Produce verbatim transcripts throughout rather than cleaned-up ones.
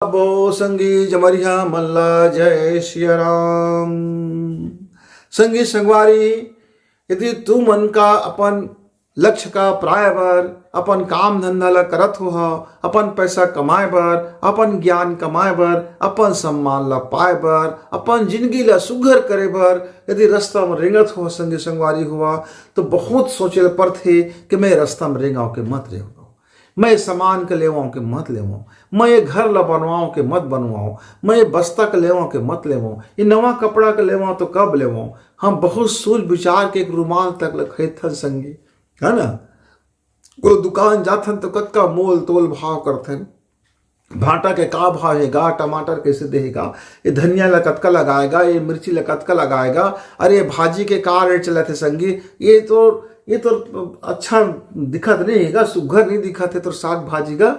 अबो संगी जमरिया मल्ला, जय सिया राम। संगी संगवारी, यदि तुमन का अपन लक्ष्य का प्राय बर, अपन काम धंधा ला करत हो, अपन पैसा कमाए बर, अपन ज्ञान कमाए बर, अपन सम्मान ला पाए बर, अपन जिंदगी ला सुघर करे बर यदि रास्ता में रेंगत हो, संगी संगवारी हो, तो बहुत सोचे ल पड़थे कि मैं रास्ता में रेंगाव के मत रेंगाव, मैं सामान के लेवाव के मत लेवाव, मैं ये घर ला बनवाव के मत बनवाव, मैं ये बस्ता के लेवाव के मत लेवाव, ये नवा कपड़ा के लेवाव तो कब लेवाव। हम बहुत सोच विचार के एक रुमाल तक ल खरीदथन संगी, है ना? कोनो दुकान जाथन तो कतका मोल तोल भाव करथन, भांटा के का भाव हे गा, टमाटर कैसे देहे गा, ये धनिया ला कतका लगाए गा, ये मिर्ची ला कतका लगाए गा, अरे ये भाजी के का रेट चलत हे संगी, ये तो ये तो अच्छा दिखत नहीं हे गा, सुघर नहीं दिखत हे तो साग भाजी गा,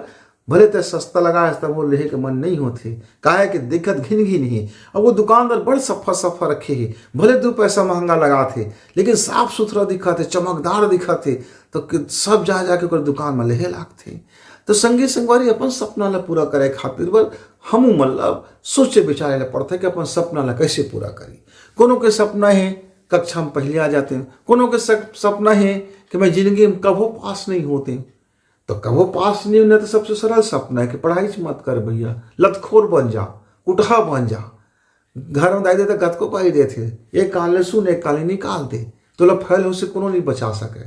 भले ते सस्ता लगाए हस, तभो लेहे के मन नहीं होत हे, काहे कि दिखत घिन घिन हे। अब वो दुकानदार बड़ सफा सफा रखे हे, भले दू पैसा महंगा लगात हे, लेकिन साफ सुथरा दिखत हे, चमकदार दिखत हे, तो कि-, सब जा जाके ओकर दुकान में लेहे लागथे। तो संगी संगवारी, अपन सपना ला पूरा करे खातिर बर हमू मन ला सोचे विचारे ला पड़थे कि अपन सपना ला कैसे पूरा करी। कोनो के सपना हे कक्षा में पहले आ जाते, कोनो के सप-, सपना हे कि मैं जिंदगी में कभो पास नहीं होते, तो कभो पास नहीं होना तो सबसे सरल सपना है कि पढ़ाई च मत कर भैया, लतखोर बन जा, कुटहा बन जा। घर में दाई दे तो गतको पाई देथे, एक कान ले सुन, एक कान ले निकाल दे, तोला फेल हो से कोनो नहीं बचा सके,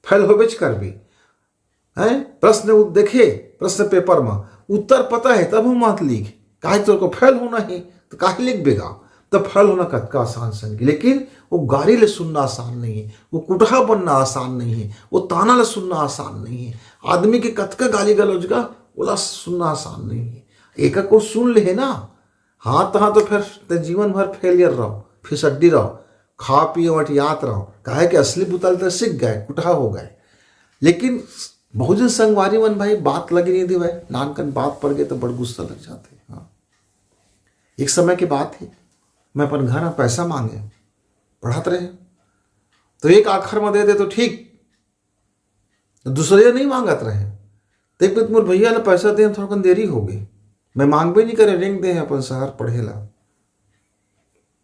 फेल होबेच करबे। हैं? प्रश्न उ-, देखे प्रश्न पेपर में उत्तर पता है तब हम मत लिख, काहे तोर को फेल होना है तो काहे लिख बेगा? तो फेल होना कतका आसान संगी, लेकिन वो गारी ले सुनना आसान नहीं है, वो कुटहा बनना आसान नहीं है, वो ताना ले सुनना आसान नहीं है, आदमी के कतका गाली गलौज गा ओला सुनना आसान नहीं है। एक को सुन ले ना, हाँ तहाँ तो फिर ते जीवन भर फेलियर रहो, फिसड्डी रहो, खा पी अटियात रहो, काहे कि असली बुता ले ते सीख गए, कुटहा हो गए। लेकिन बहुजन संगवारी मन भाई बात लगे नहीं देवय, नानकन बात पड़ गए तो बड़ गुस्सा लग जाते। हाँ, एक समय की बात है, मैं अपन घर में पैसा मांगे, पढ़त रहे, तो एक आखर में दे दे तो ठीक, दूसरे नहीं मांगत रहे। देख, मोर भैया ने पैसा दे, थोड़ा देरी हो गई, मैं मांगबे नहीं करे, रेंग दे हैं अपन शहर पढ़े ला।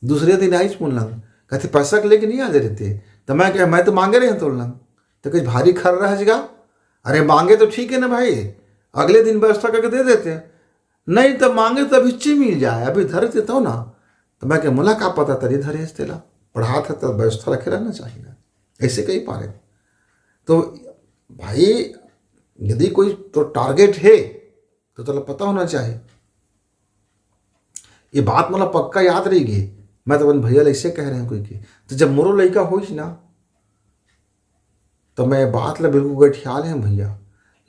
दूसरे दिन आइच मोर लंग, कहते, "पैसा के लेके नहीं आ दे रहते।" तो मैं कहे, "मैं तो मांगे रहे तोर लंग।" तो कहे, "भारी खर रह जगा।" अरे, मांगे तो ठीक है ना भाई, अगले दिन व्यवस्था करके दे देते, नहीं तो मांगे तो अभी ची मिल जाए, अभी धर देते हो ना। तो मैं कहे, "मोला का पता तरी धरे हस तेला, पढ़ात है तो व्यवस्था रखे रहना चाहिए ना।" ऐसे कही पारे। तो भाई, यदि कोई तो टारगेट है तो तोला पता होना चाहिए। ये बात मोला पक्का याद रही गे। मैं तो अपन भैया ले ऐसे कह रहे हैं कोई के, तो जब मोरो लइका होइस ना, तो मैं बात ला बिल्कुल गठियाल है भैया।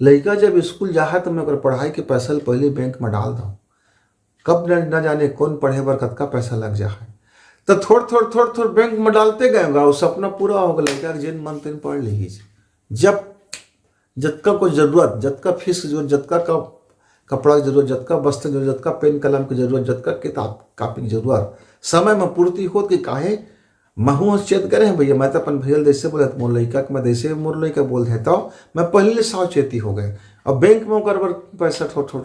लइका जब स्कूल जाहे तो मैं ओकर पढ़ाई के पैसा ल पहले बैंक में डाल दूँ। कब न, न जाने कौन पढ़े बर कतका पैसा लग जाए। तो थोड़ थोड़ थोड़ थोड़ बैंक में डालते गए होगा, वो सपना पूरा होगा, लइका के जेन मन तेन पढ़ ली। जब जतका को जरूरत, जतका फीस के जरूरत, जतका का कपड़ा के जरूरत, जतका वस्त्र के जरूरत, जतका पेन कलम के जरूरत, जतका किताब कॉपी के जरूरत, समय में पूर्ति होत के काहे महू हस चेत करे हैं भैया। मैं तो अपन भैया ल जैसे बोले, मोर लइका के मैं जैसे मोर लइका बोल देता हूँ, मैं पहले ले सावचेती हो गए। अब बैंक में ओकर बर पैसा थोड़ थोड़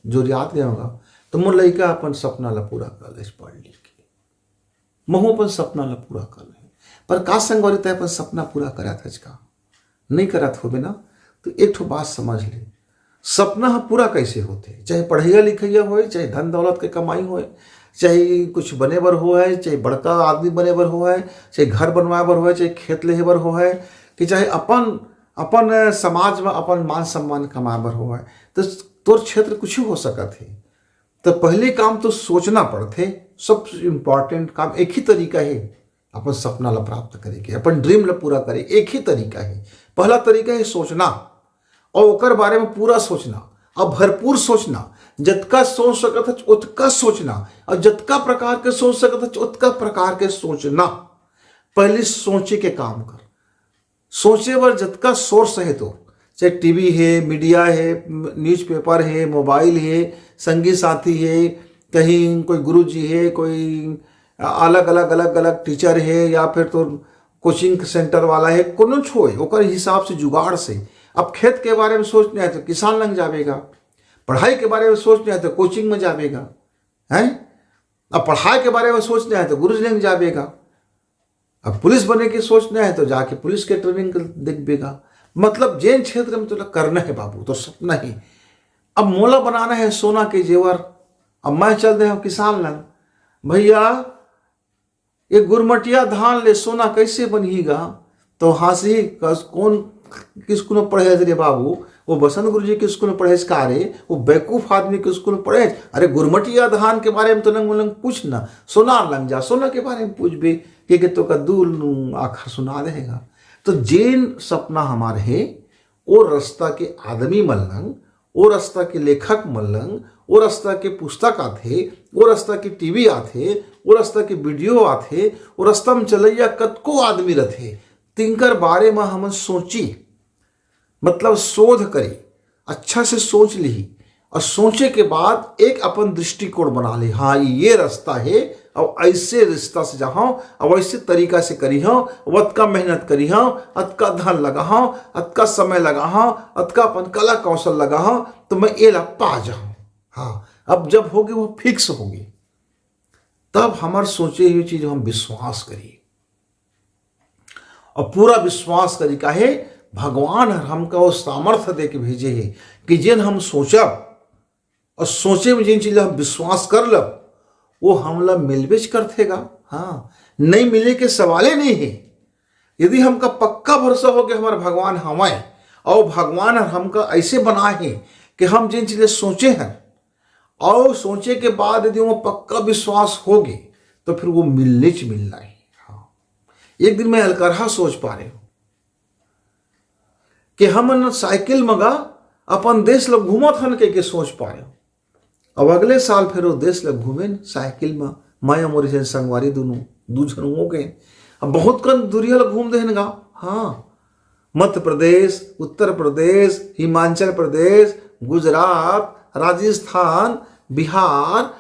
जोरियात गए होगा, तो मोर लइका अपन सपना ला पूरा कर ले, पढ़ लिख के। महू अपन सपना ला पूरा कर ले। पर का संगवारी, तय अपन सपना पूरा करत हच का? नहीं करत होबे ना, तो एक ठो बात समझ ले, सपना ह पूरा कैसे होथे? चाहे पढ़ैया लिखैया होय, चाहे धन दौलत के कमाई होय, चाहे कुछ बने बर होय, चाहे बड़का आदमी बने बर होय, चाहे घर बनवाए बर होय, चाहे खेत लेहे बर होय, कि चाहे अपन, अपन समाज में अपन मान सम्मान कमाए बर होय, तो तोर क्षेत्र कुछ हो सकत हे। तो पहले काम तो सोचना पड़थे। सबसे इंपॉर्टेंट काम एक ही तरीका है अपन सपना ला प्राप्त करे के, अपन ड्रीम ला पूरा करे, एक ही तरीका है। पहला तरीका है सोचना, और ओकर बारे में पूरा सोचना, और भरपूर सोचना। जतका सोच सकत है ओतका सोचना, और जतका प्रकार के सोच सकत है ओतका प्रकार के सोचना। पहले सोचे के काम कर। सोचे बर जतका सोर्स है तो, चाहे टीवी है, मीडिया है, न्यूज़पेपर है, मोबाइल है, संगी साथी है, कहीं कोई गुरुजी है, कोई अलग अलग अलग अलग टीचर है, या फिर तो कोचिंग सेंटर वाला है, कोनो होय, ओकर हिसाब से जुगाड़ से। अब खेत के बारे में सोचना है तो किसान लंग जावेगा, पढ़ाई के बारे में सोचना है तो कोचिंग में जाबे गा, हैं? अब पढ़ाई के बारे में सोचना है तो गुरुजी लंग जाबे गा। अब पुलिस बने के सोचना है तो जाके पुलिस के ट्रेनिंग देखबे गा। मतलब जेन क्षेत्र में तोला करना है बाबू, तोर सपना ही। अब मोला बनाना है सोना के जेवर। अब मैं चल दे हंव किसान लंग, भैया, ये गुरमटिया धान ले सोना कैसे बनही गा? तो हाँसही, कस-, कौन, किस स्कूल में पढ़े हस रे बाबू? वो बसंत गुरुजी के स्कूल में पढ़े हस का रे? वो बेवकूफ आदमी के स्कूल में पढ़े हस? अरे, गुरमटिया धान के बारे में तो लंग, लंग पूछ ना, सोना लंग जा, सोना के बारे में पूछबे, के, के तो का दूर नू आखर सुना देगा। तो जेन सपना हमार हे, ओ रास्ता के आदमी मन लंग, ओ रास्ता के लेखक मन लंग, ओ रास्ता के पुस्तक आथे, ओ रास्ता के टीवी आथे, ओ रास्ता के वीडियो आथे, ओ रास्ता में चलैया कतको आदमी रथे, तिंकर बारे म हमन सोची, मतलब शोध करी, अच्छा से सोच लिही, और सोचे के बाद एक अपन दृष्टिकोण बना ले, हाँ, ये रास्ता हे, अब ऐसे रास्ता से जाहूं, अब ऐसे तरीका से करिहूं, अब अतका मेहनत करिहूं, अतका धन लगाहूं, अतका समय लगाहूं, अतका अपन कला कौशल लगाहूं, तो मैं एला पा जाहूं। हाँ, अब जब होगे, वो फिक्स होगे, तब हमर सोचे हुए चीज हम विश्वास करी, और पूरा विश्वास करी, काहे भगवान हर हमका वो सामर्थ्य दे के भेजे हे कि जेन हम सोचब और सोचे में जेन चीज हम विश्वास कर लब, वो हमला मिलबेच करथे गा। हाँ, नहीं मिले के सवाले नहीं हे। यदि हमका पक्का भरोसा हो कि हमार भगवान हवय और भगवान हर हमका ऐसे बनाए हे कि हम जेन चीज सोचे हैं और सोचे के बाद यदि वो पक्का विश्वास होगे, तो फिर वो मिलनेच मिलना हे। हाँ, एक दिन मैं अलकरहा सोच पारे हंव कि हमन साइकिल म गा अपन देश ल घूमत हन के, के सोच पारे हंव। अब अगले साल फिर वो देश ल घूमेन साइकिल म, मैं अउ मोर झन संगवारी दुनों, दू झन हो गए। अब बहुत कन दुरिहा ल घूम देहन गा। हाँ, मध्य प्रदेश, उत्तर प्रदेश, हिमाचल प्रदेश, गुजरात, राजस्थान, बिहार,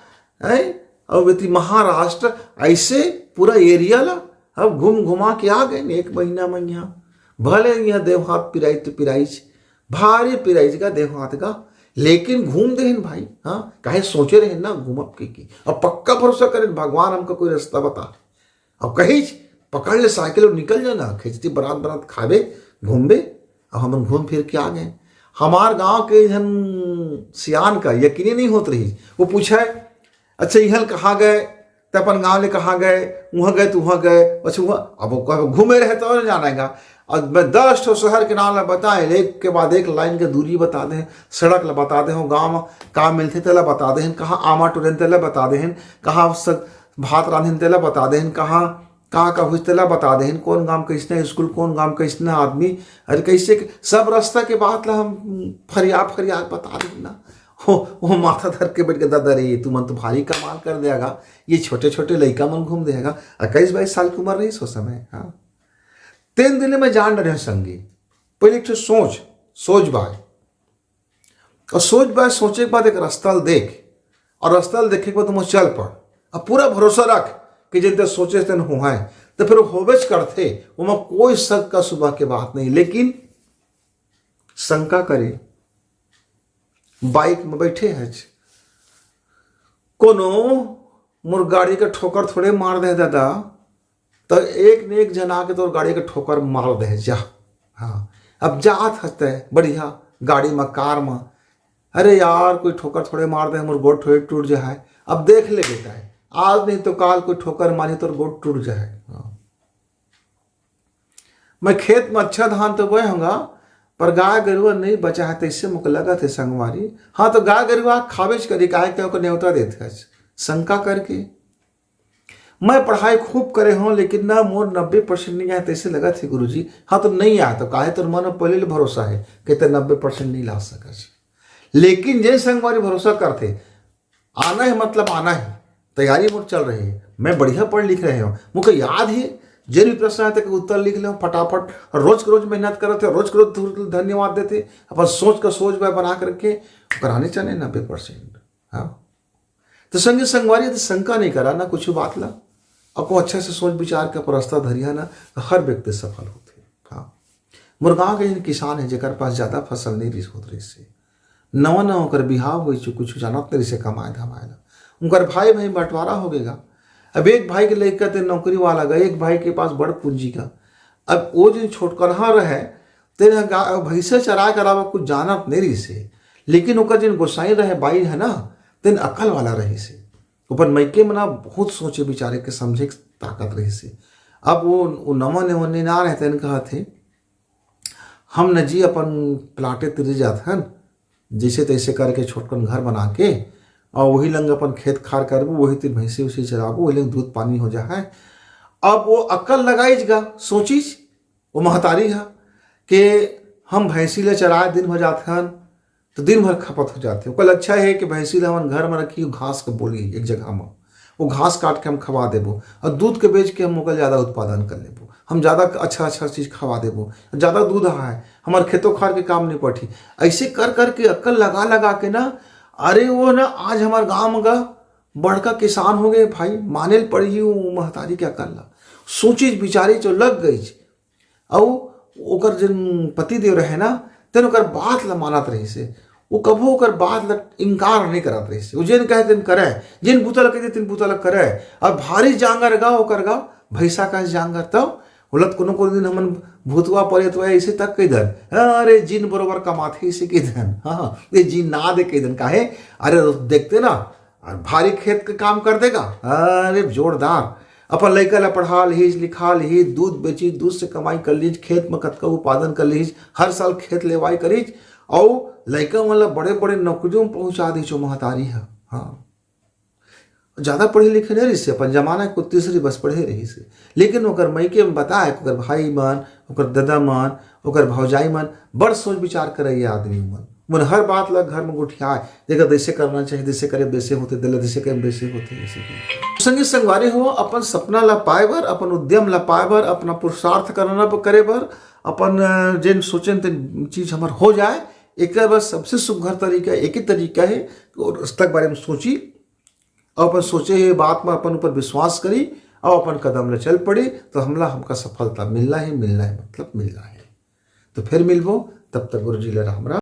हैं, अउ एती महाराष्ट्र, ऐसे पूरा एरिया ला अब घूम घुमा के आ गए एक महीना में यहाँ। भले यहाँ देव हाथ पिराई तो पिराईच, भारी पिराईच गा देव हाथ गा, लेकिन घूम देहन भाई। हाँ, काहे सोचे रहेन ना घूमब के, के। अब पक्का भरोसा करेन भगवान हमका कोई रास्ता बता। अब कहीच पकड़ ले साइकिल अउ निकल जाना, खिचड़ी बनात बनात खाबे, घूमबे। अब हमन घूम फिर के आ गए। हमार गांव के झन सियान का यकीने नहीं होत रही। वो पूछे, "अच्छा, इहल कहाँ गए? ते अपन गांव ले कहाँ गए? उहाँ गए, तो उहाँ गए।" अच्छा, उहाँ, अब वो कहे, "घूमे रहे तो ना जानेगा।" अब मैं दस ठो शहर के नाम ला बताए, एक के बाद एक लाइन के दूरी बता दे, सड़क ला बता दे हो, गांव में का मिलथे तेला बता दे, कहाँ आमा टोरेन तेला बता दे, कहाँ स-, भात रांधेन तेला बता दे, कहाँ का का होइस तेला बता देहेन, कोन गांव कइसना स्कूल, कोन गांव कइसना आदमी, अरे कइसे के, सब रास्ता के बात ला हम फरिया फरिया बता देहेन ना। हो, वो माथा धर के बैठ के, "दादा रे, तुमन तो भारी कमाल कर देगा, ये छोटे छोटे लइका मन घूम देगा।" इक्कीस बाईस साल की उम्र रही सो समय, हाँ। तेन दिन मैं जान डरे हूँ संगी, पहले एक ठो सोच, सोच बाय। अउ सोच बाय, सोचे के बाद एक रास्ता ल देख, अउ रास्ता ल देखे के बाद ओमा चल पड़, अउ पूरा भरोसा रख कि जेन ते सोचे तेन होहय, त फिर होबेच करथे, ओमा कोई शक का शुबा के बात नहीं। लेकिन शंका करे, बाइक में बैठे हच, कोनो मोर गाड़ी के ठोकर थोड़े मार दे दादा, त एक ने एक झन आके तोर गाड़ी के ठोकर मार दे जा। हाँ, अब जात हस तैं बढ़िया गाड़ी म, कार म, "अरे यार, कोई ठोकर थोड़े मार दे, मोर गोड़ थोड़े टूट जाए।" अब देख ले बेटा, आज नहीं तो काल कोई ठोकर मारी, तोर गोड़ टूट जाए। हाँ। मैं खेत में अच्छा धान तो बोए होंगा, पर गाय गरुआ नहीं बचा है, तैसे मोके लगत है संगवारी। हाँ, तो गाय गरुआ खाबेच करी, काहे के ओकर नेवता देत है, शंका करके। मैं पढ़ाई खूब करे हूँ, लेकिन ना मोर नब्बे परसेंट नहीं आए, तैसे लगत है गुरुजी। हाँ, तो नहीं आए, तो काहे तोर मन में पहले ले भरोसा है कि ते नब्बे परसेंट नहीं ला सकत। लेकिन जे संगवारी भरोसा करथे, आना है मतलब आना है, तैयारी मोर चल रही है, मैं बढ़िया पढ़ लिख रहे हूँ, मोके याद है, जे भी प्रश्न आए, तेकर उत्तर लिख ले हूँ फटाफट, और रोज के रोज मेहनत करत है, रोज के रोज धन्यवाद देथे, अपन सोच का सोच बना करके ओकर आने चाने नब्बे परसेंट। हाँ, तो संगी संगवारी, तो शंका नहीं करा ना कुछ बात ला, आपको अच्छा से सोच विचार के अपन रास्ता धरिया ना, तो हर व्यक्ति सफल होथे। हाँ, मोर गाँव के जेन किसान है, जेकर पास ज्यादा फसल नहीं रिस होत रहिस हे, नवा नवा ओकर बिहाव होइस, कुछ जानत नहीं से कमाए धमाए ला। उनकर भाई भाई बंटवारा हो गए गा। अब एक भाई के लइका ते नौकरी वाला गा, एक भाई के पास बड़ पूंजी गा। अब वो जिन छोटकनहा रहे, तेन ह गा-, भैंसे चराए के अलावा कुछ जानत नहीं रहिस हे, लेकिन ओकर जिन गोसाई रहे, बाई है ना, तेन अकल वाला रहिस हे। अपन मइके में ना बहुत सोचे विचारे के, समझे के ताकत रहिस हे। अब वो, वो नवा नवा निनार है, तेन कहत हे, हम न जी अपन प्लाटे तिर जात हन, जैसे तैसे करके छोटकन घर बना के, और वही लंग अपन खेत खार करबो, वही तिर भैंसी उसी चराबो, वही लंग दूध पानी हो जा है। अब वो अकल लगाइज गा, सोचिज, वो महतारी हा, के हम भैंसी ले चराए दिन भर जात हन, तो दिन भर खपत हो जाथे। ओकर अच्छा है कि भैंसी ला हमन घर में रखी, घास के बोली एक जगह में, वो घास काट के हम खवा देबो और दूध के बेच के हम ओकर ज़्यादा उत्पादन कर लेबो, हम ज़्यादा अच्छा अच्छा चीज़ खवा देबो, ज़्यादा दूध आए, हमार खेतों खार के काम नहीं पठी। ऐसे कर करके अक्कल लगा लगा के ना, अरे वो ना आज हमार गांव में गा बड़का किसान हो गए भाई, माने ल पड़ी वो महतारी के अक्कल ला। सोचिज विचारिज जो लग गई, अउ ओकर जेन पतिदेव रहे ना, तेन ओकर बात ल मानत रहिस हे। वो कभू ओकर बात ल इनकार नहीं करत रहिस हे। वो जेन कहे तेन करे, जेन बूता ल कहे तेन बूता ल करे। अब भारी जांगर गा ओकर गा, भैंसा का जांगर। तब बोलत कोनो कोनो दिन हमन भूतवा परेतवा ऐसे तक कह दन, अरे जिन बरोबर कमाथे इसे कह दन। हाँ, ये जिन ना दे कह दन, काहे? अरे देखते ना, और भारी खेत के काम कर देगा। अरे जोरदार, अपन लइका ला पढ़ा लिहिस, लिखा लिहिस, दूध बेचिस, दूध से कमाई कर लिहिस, खेत में कतका उत्पादन कर लिहिस, हर साल खेत लेवाई करिस, अउ लइका मन ला बड़े बड़े नौकरियों में पहुंचा दिस ओ महतारी ह। हाँ, ज्यादा पढ़े लिखे नहीं रहिस हे, अपन जमाना के तीसरी बस पढ़े रहिस हे, लेकिन ओकर मइके में बताए, ओकर भाई मन, ओकर ददा मन, ओकर भौजाई मन बड़ सोच विचार करइया आदमी मन। मन हर बात ला घर में गोठियाए, देखा जैसे करना चाहिए, जैसे करे वैसे होथे, देला जैसे करे वैसे होथे, ऐसे करे। संगी संगवारी हो, अपन सपना ला पाए बर, अपन उद्यम ला पाए बर, अपना पुरुषार्थ करना ब-, करे बर, अपन, अ, जेन सोचेन तेन चीज हमर हो जाए, एकर बर सबसे सुघर तरीका एक ही तरीका है, और उसतक बारे में सोची, और अपन सोचे हुए बात में अपन ऊपर विश्वास करी, और अपन कदम ले चल पड़ी, तो हमला, हमका सफलता मिलना ही मिलना है, मतलब मिलना है। तो फिर मिलबो, तब तक गुरु जी ले राम राम।